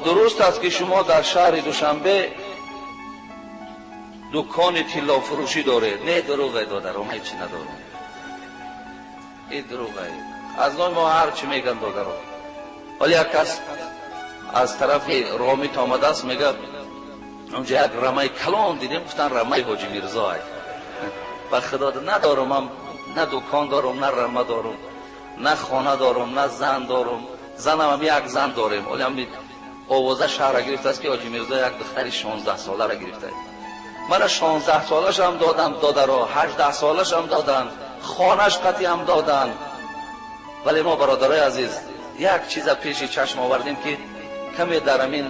Дуруст аст ки шумо дар шаҳри Душанбе дукони тиллофурӯшӣ доред? Не, дурӯғе додаром, ҳеҷ чи надорам. Ин дурӯғе. Аз номи мо ҳар чӣ мегӯянд додаром. Вале як кас аз тарафи Ромит омадааст, мегӯяд онҷа як рамаи калон дидем, гуфтан рамаи Ҳоҷи Мирзо. Ба худо надорам, ман на дукон дорам, на рама дорам, на хона дорам, на зан дорам. Занам ҳам як зан дорем. Ҳоло ҳам овоза шаҳрро гирифтааст ки Ҳоҷи Мирзо як духтари 16 соларо гирифтааст. Мана 16 солашам додам додаро, 18 солашам доданд, хонаш қатъи ҳам доданд. Вале мо бародарои азиз як чиза пеши чашм овардем ки каме дар ҳамин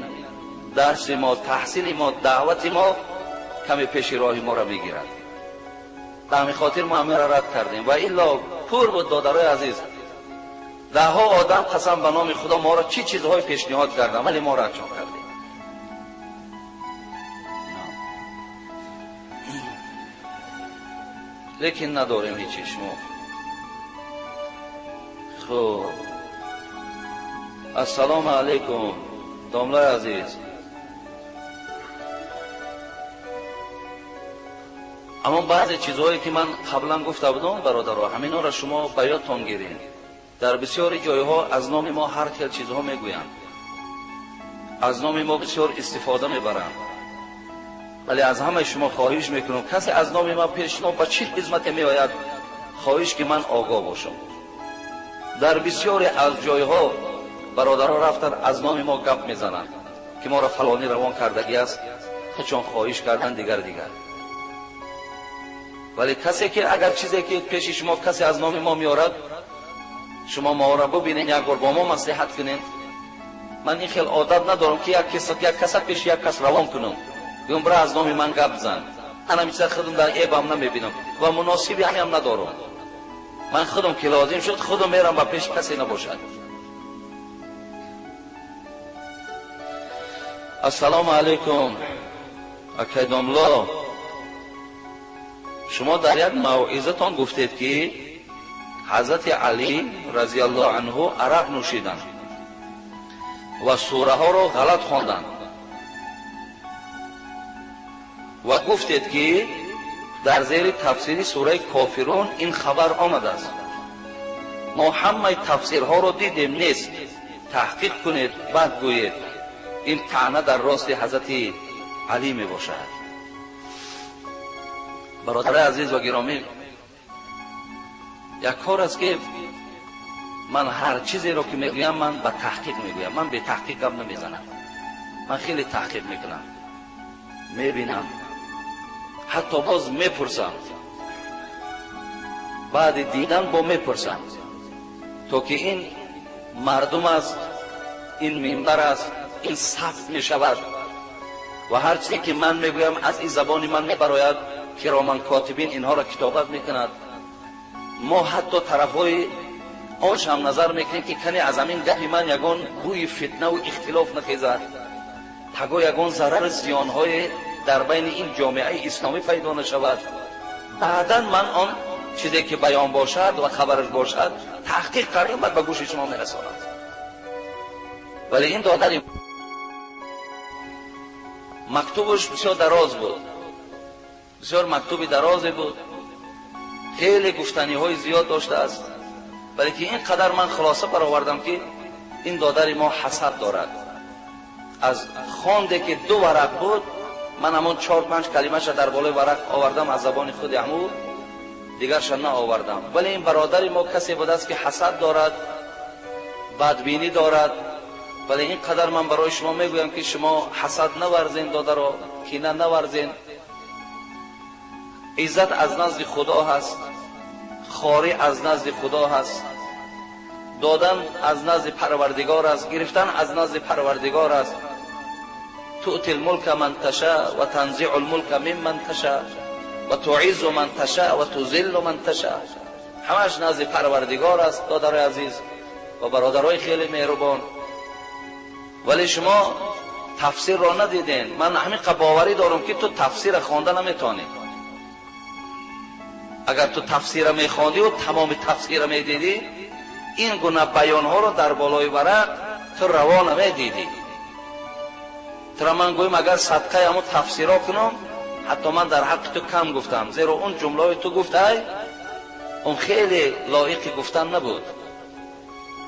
дарси мо, таҳсили мо, даъвати мо каме пеши роҳи моро мегирад. Ба ҳамин хотир мо ҳаминро рад кардем. Ва илло пур буд додарои азиз. Даҳҳо одам қасам ба номи Худо моро чӣ чизҳое пешниҳод карданд, вале мо радшон кардем. Лекин надорем ҳеҷ шумо. Хуб, ассалому алайкум домлаи азиз. Аммо баъзе чизҳое ки ман қаблан гуфта будам бародаро, ҳаминҳоро шумо ба ёдтон гиред. Дар бисёри ҷойҳо аз номи мо ҳар хел чизҳо мегӯянд, аз номи мо бисёр истифода мебаранд. Вале аз ҳамаи шумо хоҳиш мекунам, касе аз номи ман пеши шумо ба чӣ хизмате меояд, хоҳиш ки ман огоҳ бошам. Дар бисёре аз ҷойҳо бародаро рафтан аз номи мо гап мезананд ки моро фалонӣ равон кардагӣ аст, чун хоҳиш кардан дигар дигар. Вале касе ки агар чизе ки пеши шумо касе аз номи мо меорад, шумо моро бубинед, як бор бо мо маслиҳат кунед. Ман ин хел одат надорам ки як каса пеши як кас равон кунам, гӯям бира аз номи ман гап зан. Ман ҳамин чиза худам дар эбам намебинам ва муносиби ҳамиам надорам. Ман худам ки лозим шуд худам мерам, ба пеши касе набошад. Ассалому алайкум акай домло. Шумо дар як мавъизатон гуфтед ки ҳазрати Алӣ разияллоҳу анҳу арақ нӯшиданд ва сураҳоро ғалат хонданд ва гуфтед ки дар зери тафсири сураи Кофирун ин хабар омадааст. Мо ҳамаи тафсирҳоро дидем, нест. Таҳқиқ кунед, баъд гӯед. Ин таъна дар рости ҳазрати Алӣ мебошад. Бародари азиз ва гиромӣ, як кор аст ки ман ҳар чизеро ки мегӯям ман ба таҳқиқ мегӯям. Ман бе таҳқиқ гап намезанам. Ман хеле таҳқиқ мекунам, мебинам, ҳатто боз мепурсам. Баъди дидан бо мепурсам, то ки ин мардум аст, ин минбар аст, ин сабт мешавад ва ҳар чизе ки ман мегӯям аз ин забони ман мебарояд. Кироман котибин инҳоро китобат мекунад. Мо ҳатто тарафҳои онш ҳам назар мекунем ки кане аз ҳамин гапи ман ягон бӯи фитнаву ихтилоф нахезад, таго ягон зарару зиёнҳое дар байни ин ҷомеаи исломӣ пайдо нашавад. Баъдан ман он чизе ки баён бошад ва хабараш бошад таҳқиқ кардам, баъд ба гӯши шумо мерасонам. Вале ин додари мактубаш бисёр дароз буд, бисёр мактуби дарозе буд, хеле гуфтаниҳои зиёд доштааст. Вале ки ин қадар ман хулоса баровардам ки ин додари мо ҳасад дорад. Аз хонде ки ду варақ буд, ман ҳамон 4-5 калимаша дар болои варақ овардам аз забони худи ҳамӯ, дигарша наовардам. Вале ин бародари мо касе будааст ки ҳасад дорад, бадбинӣ дорад. Вале ин қадар ман барои шумо мегӯям ки шумо ҳасад наварзен додаро, кина наварзен. Иззат аз назди Худо ҳаст, хорӣ аз назди Худо ҳаст, додан аз назди Парвардигор аст, гирифтан аз назди Парвардигор аст. تؤتي الملك من تشاء وتنزع الملك ممن تشاء وتعز من تشاء وتذل من تشاء. همش نزد پروردگار است دادرای عزیز و برادرای خیلی مهربان. ولی شما تفسیر را ندیدین. من همین باوری دارم که تو تفسیر خوانده نمیتونی. اگر تو تفسیر میخواندی و تمام تفسیر میدیدی، این گونه بیانها رو در بالای ورق تو روا نمیدیدی. Тура ман гӯем, агар садқаи ҳамун тафсиро кунам, ҳатто ман дар ҳаққи ту кам гуфтам, зеро он ҷумлаҳои ту гуфтай, он хеле лоиқи гуфтан набуд.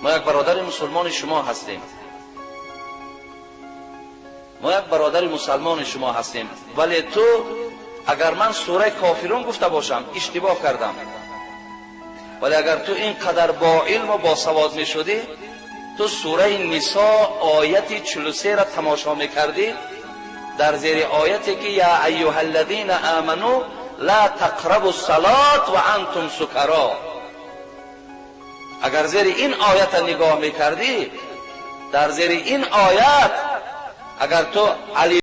Мо як бародари мусулмони шумо ҳастем, мо як бародари мусалмони шумо ҳастем, вале ту агар ман сураи Кофирун гуфта бошам, иштибоҳ кардам. Вале агар ту ин қадар бо илму босавод мешудӣ, ту сураи Нисо ояти 43-ра тамошо мекардӣ, дар зери ояте ки я айюҳа аллазина аману ла тақрабу ссалот ва антум сукаро, агар зери ин оята нигоҳ мекардӣ, дар зери ин оят агар ту Али